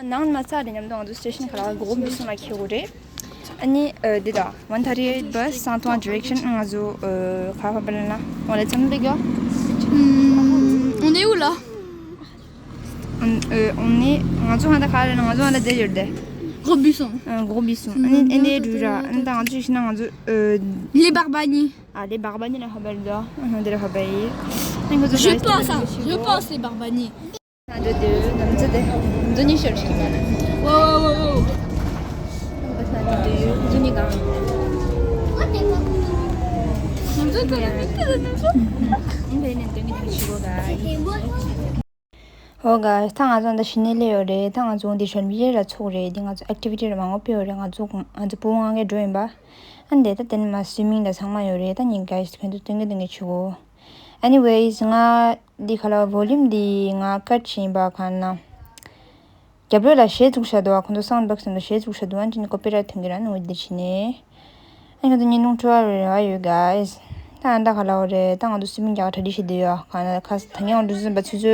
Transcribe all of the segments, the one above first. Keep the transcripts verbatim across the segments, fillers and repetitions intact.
ནང་མ་ཚར་རེད་མཉམ་དུ་ང་ཚོ་སི་ཊེ་ཤན་ཁ་ལ་གོ་མི་སོང་ལ་ཁེ་གོ་རེད། ཨ་ནི་འདི་ད་ཝན་ཐར་ཏི་ཨེཊ་བྷ་སི་སང་ཏུའང་ཌི་རེག་ཤན། ང་ཚོ་ཁ་ཧ་པ་ལ་ན་ཝན་ལ་ཚམ་པེ་གོ། On est où là? འོ་ནི་ང་ཚོ་ཧ་ད་ག་རེ་ན་ང་ཚོ་ཧ་ད་དེ་ཡོད་དེ། Robinson. འོ་རོ་བི་སོང་། ཨ་ནི་ཨེ་འདྲ་རུ་ར། ཨ་ནི་ད་ང་ཚོ་ཤི་ན་ང་ཚོ་ལེ་བར་བ་ནི། ཨ་ལེ་བར་བ་ནི་ན་ཧ་བར་དོ། ཨ་ཧ་འདི་ར་ཧ་བར་ཡི། ཨ་ནི་ང་ཚོ་Je pense, hein, je pense, les Barbani. ང་ཚོ་དེ་ནམ་ཚོ་དེ་ནམ་ཚོ་ནི་ཤར་ཤི་ད། Wow, wow, wow, wow. ང་ཚོ་དེ་ནམ་ཚོ་དེ་ཡ་མི་ཁ་ད་ནམ་ཚོ། ཨ་ནི་དེ་ནི་དེ་ནི་ཤི་གོ་ག། ཧོ་ག་ད་ང་ཚོ་འདི་ཤི་ནས་སླེབས་ཡོད་རེད། ད་ང་ཚོ་འདི་ཞོན་པི་ཡེ་ར་ཚུགས་རེད། འདི་ང་ཚོ་ཨེག་ཊི་བི་ཊི་ར་མང་པོ་སྤེལ་ཡོད་རེད། ང་ཚོ་ང་ཚོ་བུ་ང་གའི་འགྲོ་ཡིན་པ། ཨ་འདི་ད་དེ་ནི་མ་སུའི་མིང་ད་ཚང་མ་ཡོད་རེད། ད་ཉིན་ག་ཁྱོད་ཚོ་སྟོན་གི་སྟོན་གི་བྱེད་གོ། Anyways, ང་འདི་ཁ་ལ་ཝོ་ལུམ་འདི་ང་ཀཊ་བྱས་ཡིན་པ་ག་ན། རྒྱབ་ལོགས་ལ་གཞས་བཙུགས་བཞག་འདུག་ཁོང་ཚོ་སའུན་ཌི་བྷོག་སི་ནང་གཞས་བཙུགས་བཞག་འདུག་ཨ་ནི་ཅི་ནི་ཀོ་པི་རའེ་ཊི་ཐོན་གི་ར་ནི་འོ་འདི་བྱས་ནས། ཨ་ནི་ང་ཚོ་ཉིན་ལུང་ཁྲོ་བ་རེ་བ་ཡོད་ག་ཨེས། ད་ཨ་ད་ཁ་ལ་འོ་རེད། ད་ང་ཚོ་སུའི་མིང་རྒྱག་གྲ་སྒྲིག་བྱེད་འདོད་ཡོད་ག་ན་ཁ་ས་ཐ་སྙད་འོང་འགྲོ་ཟིན་པ་ཚོ་ཚོ་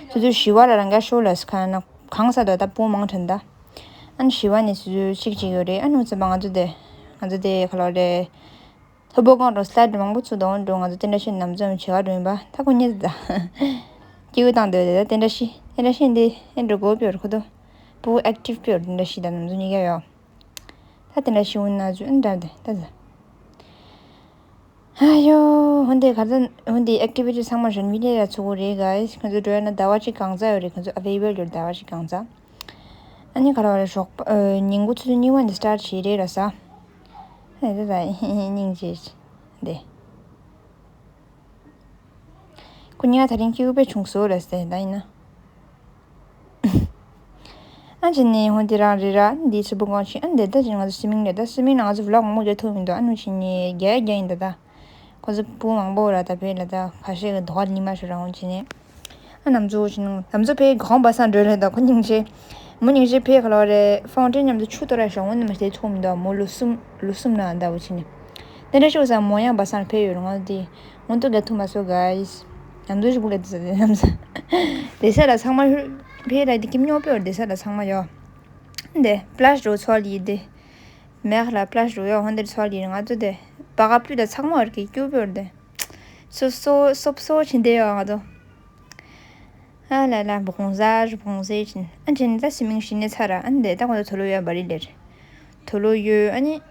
ཚོ་ཚོ་བཞི་བ་ལ་རང་ག་ཤོ་ལ་ས་ཁ་ན་གང་ས་དོ་ད་པོ་མང་དྲན་ད། ཨ་ནི་བཞི་བ་ནས་ཚོ་ཚོ་གཅིག་གཅིག་ཡོད་རེད། ཨ་ནི་འུ་ཚོ་པ་ང་ཚོ་དེ་ང་ཚོ་དེ་ཁ་ལ་འོ་རེད། ལྷོ་པོ་སྒང་རུ་སི་ལའེ་ཌི་མང་པོ་ཚུགས་དང་འགྲོ། ང་ཚོ་དེ་འདྲ་ཞིག་ནམ་ཚོད་བྱེད་ག་འགྲོ་ཡིན་པ་ད་ཁོ་གཉིས་ད་སྐྱེ་བོ་བཏང་སྡོད་དེ་ད་དེ་འདྲ་ཞིག་དེ་འདྲ་ཞིག་འདི་ཨེ་འགྲོ་དགོས་པའི་རུ་ཁོ་ཐོ་བུ་ཨེག་ཊིབ་པའི་རུ་དེ་འདྲ་ཞིག་ད་ནམ་ཚོད་གཉིས་ཀ་ཡོད་ད་དེ་འདྲ་ཞིག་འུ་ན་ཚོད་ཨེ་འདྲ་དེ་ད་ད། ཨ་ཡོ། འོན་ཏེ་ག་ད་འོན་ཏེ་ཨེག་ཊི་བི་ཊི་ཚང་མ་ཞོན་པི་ཡེ་ར་ཚུགས་རེད་ག་ཁྱོད་ཚོ་འགྲོ་ཡ་ན་ཟླ་བ་གཅིག་གང་ཚ་ཡོད་རེད། ཁྱོད་ཚོ་ཨ་བེ་ལེ་བལ་ཡོད་ཟླ་བ་གཅིག་གང་ཚ། ཨ་ནི་ག་རེ་བ་རེད། ཞོགས་པ་ཨ་ཉིན་གུང་ཆུ་ཚོད་གཉིས་པ་ནས་སི་ཊར་བྱེད་རེད་ར་ས། ཨེ་ད་ད་སྙིང་རྗེ་འདི། ཁོ་གཉིས་ཀ་ད་རིང་སྐྱིད་པོ་དཔེ་བྱུང་སོང་ར་ས་ད་ཡིན་ན། ཨ་ཅེ་ནི་ཧོན་དེ་རང་རེད་ར་འདི་སུ་བུ་གང་ཆེ་ཨ་འདི་ད་ཅེ་ང་ཚོ་སི་མིང་རེད། ད་སི་མིང་ནང་ང་ཚོ་བི་ལོག་མང་པོ་རྒྱག་ཐུབ་མི་འདུག་ཨ་ནུ་ཆེ་ནི་རྒྱ་རྒྱ་ཡིན་ད་ད། ཁོ་ཚོ་བུ་མང་པོ་ར་ད་བོད་ལ་ད་ཁ་ཤས་ཀྱི་དོགས་ལི་མ་ཤོར་ར་འོང་ཆེ་ནི། ཨ་ནམ་ཚོ་ཆེ་ནི་ནམ་ཚོ་ཕའི་གང་བ་སང་འགྲོ་རེད། ད་ཁོ་སྙིང་རྗེ། མོ་སྙིང་རྗེ་ཕའི་ཁ་ལོ་རེ་ཧྥོན་ཊེན་མཉམ་དུ་ཆུ་གཏོར་ར་ཤོག་འོང་ནི་མ་ཤེས་ཐུབ་མི་འདུག་མོ་ལོ་གསུམ་ལོ་གསུམ་ན་ད་བུ་ཆེ་ནི། དེ་འདྲ་ཤོག་ས་མོ་ཡང་བ་སང་ཕའི་ཡོད་ར་ང་དེ། ང་ཏོ་རྒྱ་ཐུ་མ་སོ་ག་ཡིས། ཡང་དུ་ཞིག་གུ་ལ་དི་ས་དེ་ནམ་ས། དེ་ས་ལ་ཚང་མ་ཕེ་ར་དི་ཀིམ་ཉོ་པེ་བར་དེ་ས་ལ་ཚང་མ་ཡོ། འདི་པླ་ཤི་རུ་ཚོ་ལི་དེ། མེག་ལ་པླ་ཤི་རུ་ཡོ་ཧོན་དེར་ཚོ་ལི་ང་ཏོ་དེ། པ་ག་པུ་ད་ཚང་མ་བར་གི་ཀྱུ་པེ་བར་དེ། སོ་སོ་སོབ་སོ་ཆིན་དེ་ཡོ་ང་ཏོ། ཨ་ལ་ལ་བོང་ཟ་རུ་བོང་ཟེ་ཆིན་ཨ་ཆིན་ད་སི་མིང་ཤི་ནེ་ཚ་ར་ཨ་འདི་ད་ཁོ་ཚོ་ཐོ་ལོ་ཡོ་བ་རི་ལེར། ཐོ་ལོ་ཡོ་ཨ་ནི།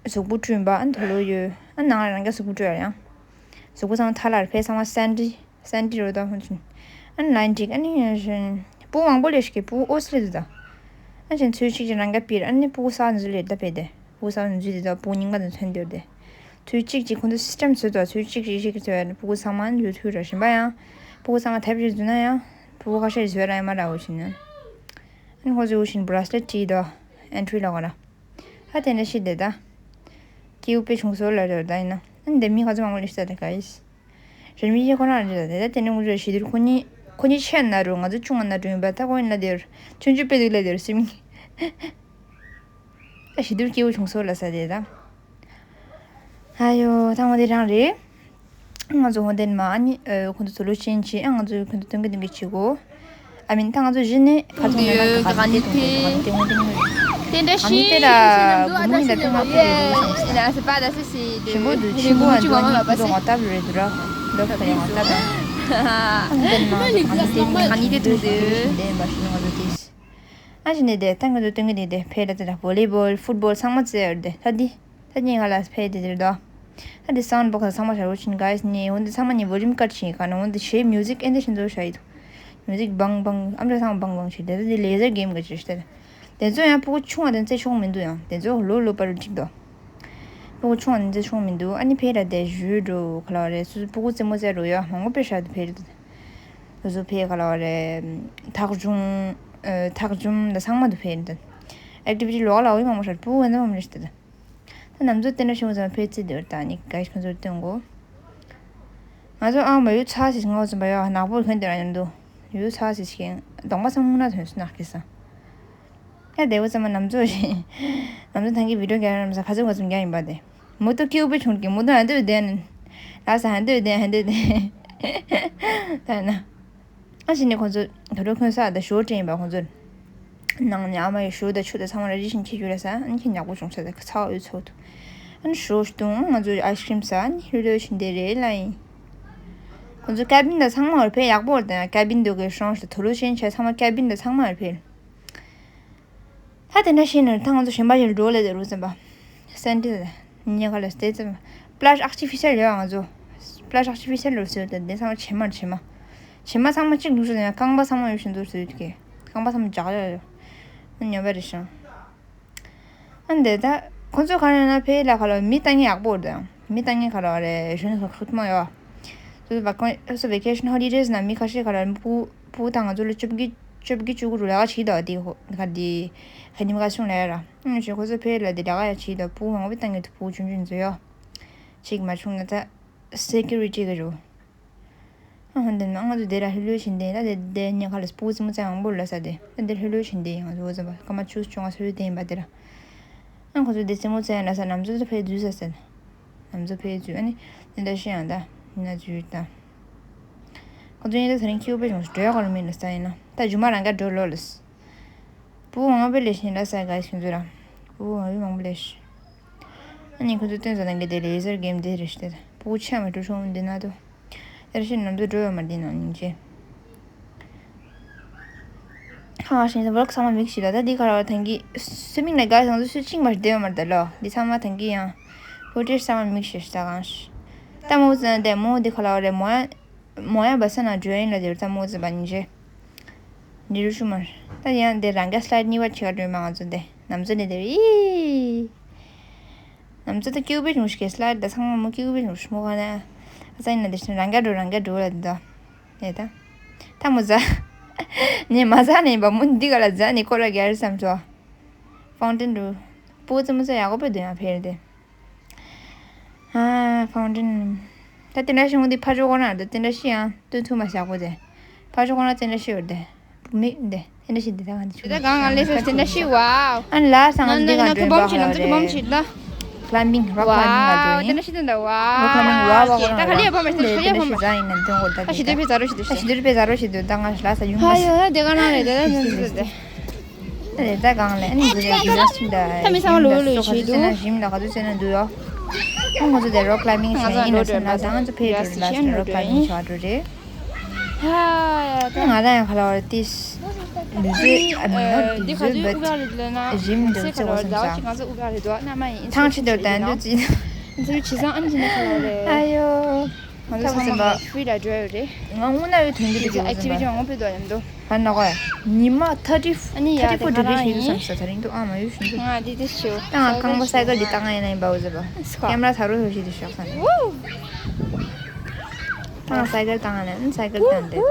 གཟུགས་པོ་བཀྲུས་པ་ཨ་ནི་དོ་ལོ་ཡོད། ཨ་ནང་ལ་རང་རྒྱ་གཟུགས་པོ་བཀྲུས་ཡ་ཡང་། གཟུགས་པོ་ཚང་མ་ཐ་ལར་ཕེ་ཚང་མ་སན་ཏི་སན་ཏི་རོ་དང་ཧོན་ཆུན། ཨ་ནི་ལན་ཏིག་ཨ་ནི་ཡང་ཞིན་པུ་མང་པོ་ལས་ཤིག་པུ་ཨོ་སི་ལེ་དུ་ད། ཨ་ཞིན་ཚུལ་ཞིག་ཅིག་རང་རྒྱ་པིར་ཨ་ནི་པུ་ས་འཛུལ་ལེ་ད་ཕེ་དེ། པུ་ས་འཛུལ་དེ་ད་པུ་ཉིན་ག་དང་ཐོན་དེར་དེ། ཚུལ་ཞིག་ཅིག་ཁོང་ཚོ་སི་སི་ཊེམ་བཟོས་ད་ཚུལ་ཞིག་ཅིག་ཞིག་ཚོས་ཡ་པུ་ཚང་མ་འཛུལ་ཐུལ་ར་ཞིན་པ་ཡང་། པུ་ཚང་མ་ཐེབས་ཞིག་འཛུལ་ན་ཡང་། པུ་ཁ་ཤས་བཟོས་ར་ཡང་མ་ར་འོ་ཞིན་ན། ཨ་ནི་ཁོ་ཚོས་འོ་ཞིན་བྷ་ར་སི་ལེ་ཊི་ད་ཨེན་ཊི་རི་ལ་གོ་ར། ཧ་དེ་འདྲ་ཞིག་དེ་ད། སྐྱེ་བོ་དཔེ་ཆུང་སོ་ལ་རེད་ད་ཡིན་ན། ཨ་འདི་མི་ཁ་ཚོ་མང་པོ་ལས་ཤི་ད་དེ་ག་ཡིས། རིན་མི་ཡེ་ཁོ་ན་རེད་ད་དེ་ད་དེ་འདྲ་ངུ་རེ་ཞི་དུར་ཁོ་གཉིས་ཁོ་གཉིས་ཆེ་ན་རུ་ང་ཚོ་ཆུང་ན་རུ་ཡིན་པ་ད་ཁོ་ཡིན་ལ་དེར་ཆུང་ཆུང་དཔེ་དུག་ལ་དེར་སི་མི། ད་ཞི་དུར་སྐྱེ་བོ་ཆུང་སོ་ལ་ས་དེ་ད། ཨ་ཡོ་ད་ངོ་དེ་རང་རེད། ང་ཚོ་ཧོན་ཏན་མ་ཨ་ནི་ཨ་ཁོང་ཚོ་ཚོ་ལོ་ཆེན་ཆེ་ཨ་ང་ཚོ་ཁོང་ཚོ་སྟོན་གི་སྟོན་གི་བྱེད་གོ། ཨ་མིན་ད་ང་ཚོ་གཞི་ནས་ཁ་ཐུག་ཡོད་ན་ག་ག་ནི་དེ་དེ་དེ་དེ་དེ་དེ་འདྲ་ཨ་ནི་དེ་ལ་དགུ་མོ་ནི་ད་ཐུང་ང་ཕུ་རེ་རེ་བསམ་སོང་། ཞིམ་པོ་འདུག་ཆེན་པོ་འདུག་ཨ་ནི་ཁོང་ཚོ་ང་ཏབ་རེད་འདུག་ར། ལོ་ཁ་ཡང་ང་ཏབ་ར། ཨ་ནི་དེ་ནི་ང་ཚོ་ཨ་ནི་དེ་ནི་ཁ་ནི་དེ་ཐུང་དེ་དེ་མ་ཤི་ང་ཚོ་དེ། ཨ་ཅེ་ནས་དེ་ད་ང་ཚོ་སྟོན་གི་དེ་དེ་ཕེ་ལ་དེ་ལ་བོ་ལི་བོལ་ཕུཊ་བོལ་ཚང་མ་རྩེ་ཡོད་དེ་ད་འདི་ད་ཉིན་ང་ལ་ཕེ་དེ་དེ་རེད་དོ། ད་འདི་སའུན་ཌི་བོག་སི་ཚང་མ་ཞར་བོ་ཆིན་ག་ཡིས་ནི་འོན་ཏེ་ཚང་མ་ནི་བོ་ལུམ་ཀཊ་ཆིན་ག་ན་འོན་ཏེ་ཞེ་མིའུ་ཟིག་ཨེ་འདི་ཤིན་ཚོ་ཤ་ཡི་དུ། མིའུ་ཟིག་བང་བང་ཨམ་ར་ཚང་བང་བང་ཆི་དེ་ད་འདི་ལེ་ཟར་གེམ་ག་ཆི་ཤི་དེ་དེ་ཚོ་ཡང་ཕྲུ་གུ་ཆུང་བ་དེ་རྩེ་ཆོག་མི་འདུག་ཡང་དེ་ཚོ་ལོ་ལོ་པར་འགྲིག་དོ། ཕྲུ་གུ་ཆུང་བ་དེ་རྩེ་ཆོག་མི་འདུག་ཨ་ནི་ཕེ་ར་དེ་ཞུ་འགྲོ་ག་ལ་རེ་སུ་ཕྲུ་གུ་རྩེ་མོ་རྩེ་རུ་ཡ་མང་པོ་ཕེ་ཤ་དེ་ཕེ་ར་དེ། སོ་སོ་ཕེ་ག་ལ་བ་རེད། ཐག་ཆུང་། ཨ་ཐག་ཆུང་ད་ཚང་མ་དུ་ཕེ་རེད། ཨེག་ཊི་བི་ཊི་ལོག་ལ་འོ་ཡི་མང་པོ་ཤར་བུ་འོན་ད་མང་པོ་ཤར་ད། ད་ནམ་ཚོད་བསྟན་ན་ཤོང་ཙང་ཕེ་ཚི་དེ་བར་ད་ནི་ག་ཤི་ཁོང་ཚོར་སྟོན་གོ། ང་ཚོ་ཨང་མ་ཡོད་ཚ་སི་ང་ཚོ་བ་ཡོ་ནག་པོ་ཁོན་དེ་ར་ཡོད་འདུག་ཡོད་ཚ་སི་ཤིང་གདོང་པ་ཚང་མུ་ན་ཐོན་སུ་ནག་གི་ས། ཡ་དེ་བོ་ཚང་མ་ནམ་ཚོད་ཤིང་། ནམ་ཚོད་ཐང་གི་བི་ཌིའོ་རྒྱག་ཡ་ནམ་ས་ཁ་ཚོད་ང་ཚོ་རྒྱག་ཡིན་པ་དེ། མུ་ཏུ་ཀིའུ་པེ་ཆུང་གི་མུ་ཏུ་ཧན་ཏུ་དེན། ལ་ས་ཧན་ཏུ་དེན་ཧན་ཏུ་དེན། ད་ན། ཨ་ཞི་ནི་ཁོང་ཚོ་དོ་རུ་ཁོན་ས་ད་ཞོ་ཏྲེན་པ་ཁོང་ཚོ། ནང་ནས་ཨ་མ་ཡི་ཞོ་དང་ཆུ་དང་ཚང་མ་ར་རི་བཞིན་འཁྱེར་རྒྱུ་རེད་ས། ཨ་ནི་ཁྱེད་ཉག་པོ་བྱུང་ས་དེ་ཚ་བ་འོད་ཚོགས་འདུག་ཨ་ནི་ཞོ་བཏུང་། ང་ཚོ་ཨའི་སི་ཀྲིམ་ཟ། ཨ་ནི་ལྷོད་ལྷོད་བཞིན་བསྡད་རེད་ལ་ཡིན། ཁོ་ཚོ་ཀེ་བིན་དང་ཚང་མ་བར་ཕེབས། ཡག་པོ་རེད་དང་ཀེ་བིན་དུ་གི་ཧྲོང་ཞིག་དུ་ལུ་ཤེན་ཆེ་ཚང་མ་ཀེ་བིན་དང་ཚང་མ་བར་ཕེབས། ད་དེ་འདྲ་ཤེས་ནས་ད་ང་ཚོ་གཞན་པ་ཞིག་འགྲོ་ལས་དེ་རུ་ཟིན་པ། སེན་ཏི་ཉེ་ཁ་ལ་སྟེ་ཙམ། པ་ལ་ཤ་ཨར་ཊི་ཕི་ཤལ་ཡོད། ང་ཚོ་པ་ལ་ཤ་ཨར་ཊི་ཕི་ཤལ་ལ་བཟོས་ཏེ་དེ་ཚང་མ་བྱེ་མ་བྱེ་མ། བྱེ་མ་ཚང་མ་གཅིག་འདུག་ཟེར་ན་རྐང་པ་ཚང་མ་ཡོད་བཞིན་དུ་བཟོས་ཀྱི། རྐང་པ་ཚང་མ་འཇག་ཡོད་ཡོད། ཉོ་བ་རེད་ཤང་། ཨ་འདི་ད་ཁོ་ཚོ་ག་རེ་ན་ཕེ་ལ་ཁ་ལ་མི་ལྟ་མཁན་ཡག་པོ་རེད། མི་ལྟ་མཁན་ག་རེ་རེད་གཞོན་ཁ་ཁུག་མ་ཡོད། དུ་བ་ཁོ་སོ་བེ་ཀེ་ཤན་ཧོ་ལི་ཌེས་ན་མི་ཁ་ཤས་ག་རེ་ཕྲུ་གུ་དང་ང་ཚོ་ལ་བཅོ་བརྒྱད་བཅོ་བརྒྱད་བཅུ་དགུ་རུ་ལས་ཀ་བྱེད་དོ། དེ་ཧོ་ག་དེ་ཧ་ཉིམ་ཀ་སོང་ལ་ཡ་ར། ཨ་ཞེ་ཁོ་ཚོ་ཕེ་ལ་དེ་ལས་ཀ་ཡ་བྱེད་དོ། ཕྲུ་གུ་མང་པོ་ལྟ་མཁན་དུ་ཕྲུ་གུ་ཆུང་ཆུང་ཚོ་ཡོད། གཅིག་མ་བྱུང་ན་ད་སེ་ཀུ་རི་ཊི་གི་རུ། ཨ་ཧོན་དེ་ནང་ང་ཚོ་དེ་ར་ལྷོད་ལྷོད་བཞིན་དེ་ལ་དེ་དེ་ཉེ་ཁ་ལ་སྤུ་ཙི་མོ་ཙེ་མང་པོ་ལ་ས་དེ་དེ་ལྷོད་ལྷོད་བཞིན་དེ་ང་ཚོ་ཙམ་པ་སྐར་མ་བཅུ་བཅོ་ལྔ་སོ་ཡོད་དེ་ཡིན་པ་དེ་ར། ཨ་ཁོ་ཚོ་དེ་ཙི་མོ་ཙེ་ལ་ས་ནམ་ཚོ་ཕེ་རྫུས་ས་ས་ནམ་ཚོ་ཕེ་རྫུས། ཨ་ནི་དེ་འདྲ་ཤི་ཡང་ད་ན་རྫུས་ད། ཁོ་ཚོ་ཡིན་ད་ད་རིང་ཁྱེའུ་པེ་བྱུང་སོ་འགྲོ་ཡ་ག་རུ་མིན་ལ་ས་ཡིན་ན་ད་རྒྱུ་མ་རང་ག་འགྲོ་ལོ་ལ་ས། བུ་མང་པོ་ལས་ཤིང་ལ་ས་ག་ཤིང་ཚོ་ར། བུ་མང་པོ་མང་པོ་ལས་ཤིང་། ཨ་ནི་ཁོ་ཚོ་སྟོན་ཟ་ནང་གི་དེ་ལེ་ཟར་གེམ་དེ་རེ་ཤི་དེ་བུ་ཆ་མ་འགྲོ་ཤོང་འདི་ན་དོ། དེར་ཤིང་ནམ་དུ་འགྲོ་ཡོད་མ་འདི་ན་ཉིན་ཅེ། ཁ་ཤིང་ཚོ་བོར་ཁ་ཚང་མ་མིག་ཤི་ལ་ད་འདི་ཁ་ར་བ་ཐང་གི་སུ་མིག་ན་ག་ཚང་ཚོ་སུ་ཅིང་མ་བདེ་བ་མ་རེད་ད་ལོ། འདི་ཚང་མ་ཐང་གི་ཡང་བོ་ཏེ་ཚང་མ་མིག་ཤི་ཤི་ད་གང་ཤི། ད་མོ་ཚང་དེ་མོ་འདི་ཁ་ལ་བ་རེ་མོ་ཡ། མོ་ཡང་བ་ས་ན་འགྲོ་ཡིན་ལ་དེར་ཙམ་མོ་ཙི་བ་ཉིན་ཅེ། འདི་རུ་ཤུ་མར། ད་ཡང་དེ་རང་ག་སི་ལའི་ཌི་གཉིས་པ་ཆེ་ག་འགྲོ་མ་ང་ཚོ་དེ་ནམ་ཚོ་ནི་དེ་ཡི། ནམ་ཚོ་ད་ཀྱུ་པི་ཉུང་ཤི་གེ་སི་ལའི་ཌི་ད་ཚང་མ་མོ་ཀྱུ་པི་ཉུང་ཤི་མོ་ག་ན། ཨ་ཙ་ཡིན་ན་དེ་ཤི་རང་ག་འགྲོ་རང་ག་འགྲོ་ལ་དེ་ད། ཡེ་ད། ད་མོ་ཟ། ནི་མ་ཟ་ནི་བ་མོ་འདི་ག་ལ་ཟ་ནི་ཁོ་ར་ག་རེ་བསམ་ཚོ། ཕའུན་ཊེན་རུ། པོ་ཙི་མོ་ཙི་ཡག་པོ་དེ་ཡང་ཕེར་དེ། ཨ། ཕའུན་ཊེན། ད་དེ་འདྲ་ཞིག་འོང་དུས་ཕར་ཕྱོགས་ཁོ་ན་ད་དེ་འདྲ་ཞིག་ཡང་སྟོན་ཐུབ་མ་བཞག་པོ་དེ། ཕར་ཕྱོགས་ཁོ་ན་དེ་འདྲ་ཞིག་ཡོད་དེ། མི་འདི་དེ་འདྲ་ཞིག་འདི་ད་གང་འདི་ཆུ་ད་གང་ང་ལས་ཟེར་དེ་འདྲ་ཞིག་ཝའོ། ཨ་ལ་སང་ང་འདི་ང་ང་ཁུ་འགྲོ་བམ་བ་ཞིག་ལ་ཁ་ཚུ་རེད། བམ་ཞིག་ལ། climbing rock climbing ལ་འགྲོ་ཡིན། དེ་འདྲ་ཞིག་དེ་འདྲ་ཝའོ། rock climbing ཝའོ་ཝའོ་ད་ག་ལི་ཡ་བམ་ཞིག་ད་ག་ལི་ཡ་བམ་ཞིག་ད་ཞིག་དེ་བེ་ཛ་རོ་ཞིག་དེ་ད་ཞིག་དེ་བེ་ཛ་རོ་ཞིག་དེ་ད་ང་ལ་ས་ཡུམ་ཧ་ཡོ་ད་དེ་ག་ན་རེད་དེ་ད་དེ་དེ། ད་རེད་ད་གང་ལས་ཨ་ནི་འདི་རེད་འདི་ར་ཞིག་ད་ད་མི་ཚང་མ་ལོ་ལོ་ཞིག་འདུག་ཞིམ་ལ་ག་ཚོད་ཟེར་ན་འདུག་ཡོ། ཨ་ང་ཚོ་དེ་rock climbing ང་ཚོ་བྱས་ཡིན་ན་འགྲོ་སེམས་ལ་ད་ང་ཚོ་ཕེབས་འགྲོ་རེད་ལ་rock climbing བྱ་འགྲོ་རེད། ང་ད་ཡང་ཁ་ལ་བར་ཏིས་འདི་ཚོའི་ཨ་མི་ནོ་འདི་ཚོའི་བེད་ཞིམ་འདི་ཚོ་བ་སེམས་ས་ཐང་ཆེ་འདོད་ད་འདུ་ཙི་ཨ་ཡོ། ང་ཚོ་ཚང་མ་free ལ་འགྲོ་ཡོད་རེད། ང་དངོས་གནས་ཡོད་དོན་གྱི་འདུག་activity ཡང་དངོས་པོའི་དོ་ཡང་འདུག་ཧ་ན་གོ་ཉི་མ་thirty ཨ་ནི་ཡ་thirty four degree ཞིག་བསམ་ས་ད་རིང་འདུག་ཨ་མ་ཡོད་ཤིན་ཏུ་ང་འདི་འདི་ཤོ་ད་ང་རྐང་པ་སའི་ཀལ་འདི་བཏང་ཡིན་ན་ཡིན་པ་འོ་ཟེར་བ་ཀེམ་ར་ད་རུ་ཧོ་ཤི་འདི་ཤོག་ས་ནས་ད་ང་སའི་ཀལ་བཏང་ཡིན་ན་སའི་ཀལ་བཏང་འདི་ད་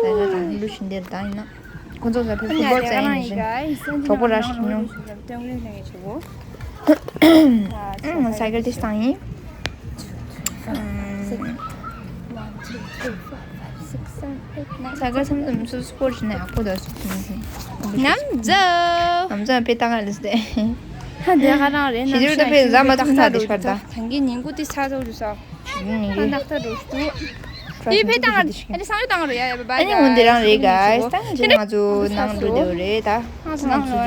སའི་ཀལ་བཏང་འདི་ཤིན་འདི་བཏང་ཡིན་ན། ཁོ་ཚོ་ས་ཕེ་ཕུཊ་བོལ་རྩེ་ཡིན་ཞིང་གྲོགས་པོ་ར་ཞིག་མྱོང་། ཨང་སའི་ཀལ་དེ་བཏང་ཡིན། སའི་ཀལ་མཚམས་མཚམས་སུ་སྐོར་བྱས་ན་ཡག་པོ་འདུག་སུ་མི་ཤེས། ནམ་ཛ། ནམ་ཛ་དཔེ་ལྟ་ག་ལ་སྟེ། ཧ་དེ་ག་རང་རེད། ཞི་དུལ་དུ་དཔེ་ཟ་མ་ཐུབ་ཐག་དེ་ཤར་ད། ད་གིན་ཉིན་གུང་དེ་ཚ་ཚ་རུ་ས། ཨ་ནག་ཐ་འགྲོ་ཞུ། དེ་ཕེ་བཏང་ཨ་ནི་སང་ཡོད་བཏང་རུ་ཡ་ཡ་བ་ཨ་ནི་འོན་ཏེ་རང་རེད་ག་ད་ང་ཚོ་ནང་འགྲོ་དེ་རེད་ད། ང་ཚོ་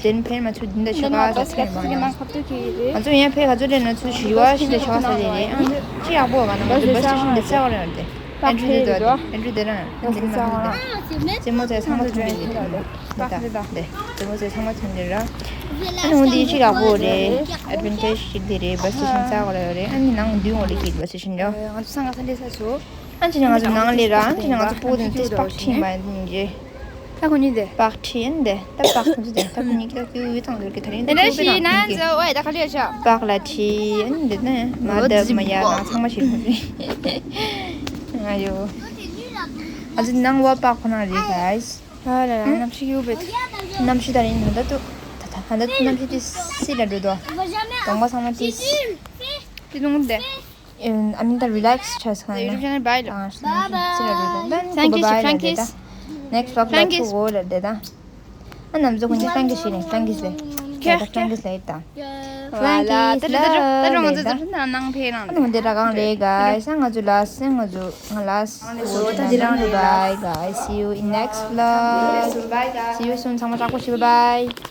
དེན་ཕེ་མ་ཚུ་དེན་ད་ཆོ་ག་ས་ཚན་མ་ང་ཚོ་ཡང་ཕེ་ག་ཚོད་རེད་ན་ཚུ་ཞི་བ་ཞི་ད་ཆོ་ག་ས་ཚན་རེད། ཨ་ནི་ཅི་ཡག་པོ་བ་ན་ང་ཚོ་བ་སི་ཊེ་ཤན་དེ་ཚ་བ་རེད་དེ། ཨན་ཌྲུ་དེ་དོ་ཨན་ཌྲུ་དེ་རང་དེན་མ་ཚུ་དེ་རྩེད་མོ་ཚ་ཚང་མ་ཚུ་དེ་དེ། ད་ད་དེ་མོ་ཚེ་ཚང་མ་ཐོན་དེ་ར། ཨ་ནི་འོན་ཏེ་ཅི་ཡག་པོ་རེད། ཨེ་ཌི་ཝེན་ཊེ་ཇི་ཞིག་དེ་རེད། བ་སི་ཊེ་ཤན་རྩ་བ་ལ་ཡོད་རེད། ཨ་ནི་ནང་མདུན་འོག་ལ་སྐྱིད་བ་སི་ཊེ་ཤན་ར། ང་ཚོ་སང་ག་ས་འདྲེ་ས་ཚོ། ཨ་ཅི་ནི་ང་ཚོ་ནང་ལས་ར། ཨ་ཅི་ནི་ང་ཚོ་པོ་དེ་ཏིས་པག་ཁྲིན་མ་ཡིན་ཏེ། ད་ཁོ་གཉིས་དེ། པག་ཁྲིན་དེ། ད་པག་ཁོ་ཚོ་དེ། ད་ཁོ་གཉིས་ཀྱི་ད་ཀྱུ་ཡུ་ཐང་དུ་གི་ད་རིང་དེ་ནས་ཤི་ན་ཚོ་ཨོ་ད་ག་ལེ་ཤ། པག་ལ་ཁྲི་ཨ་ནི་དེ་ནས་མ་ལྡབ་མ་ཡ་ང་ཚང་མ་ཤི་ཁོ་ཚོ། ཨ་ཡོ། ཨ་ཅི་ནང་བ་པག་ཁོ་ན་རེད་ག་ཨ་ལ་ལ་གནམ་གཤིས་ཡོད་པའི། གནམ་གཤིས་ད་རིང་ད་ལྟ་དུ་ད་ད་ད་ལྟ་གནམ་གཤིས་དེ་སི་ལ་འགྲོ་དོ། གདོང་པ་ཚང་མ་དེ་སི། དེ་ནང་དེ། ཨ་མིན་ད་རི་ལེག་སི་ཆགས་སོང་ན། ཡུ་ཊུབ་ཅེ་ནལ་བྷའི་ལ། ད་གནམ་གཤིས་སི་ལ་འགྲོ་དོ། ད་ནི་ཁོ་བ་བྷའི་ལ་དེ་ད། ནེག་སི་ཊི་བི་ལོག་ལ་ཐུག་འོ་ལ་དེ་ད། ཨ་ནམ་ཚོ་ཁོ་ནི་ཕྲན་ཀི་ཤི་ནི་ཕྲན་ཀི་ཤི་ལེ། ཁྱེད་ཁྱེད་ཀྱི་ལེབ་དང་། ལ་ལ་ད་ད་ད་ད་ང་ཚོ་ད་ནང་ཕེ་རང་ཨ་ནི་འདི་ར་གང་རེད་guys། ང་ཚོ་ལ་སེ་ང་ཚོ་ང་ལ་སེ་ད་ད་རང་རེད། Bye guys, see you in next vlog. See you soon. ཚང་མ་ཀྲག་པོ་བྱེད། Bye bye.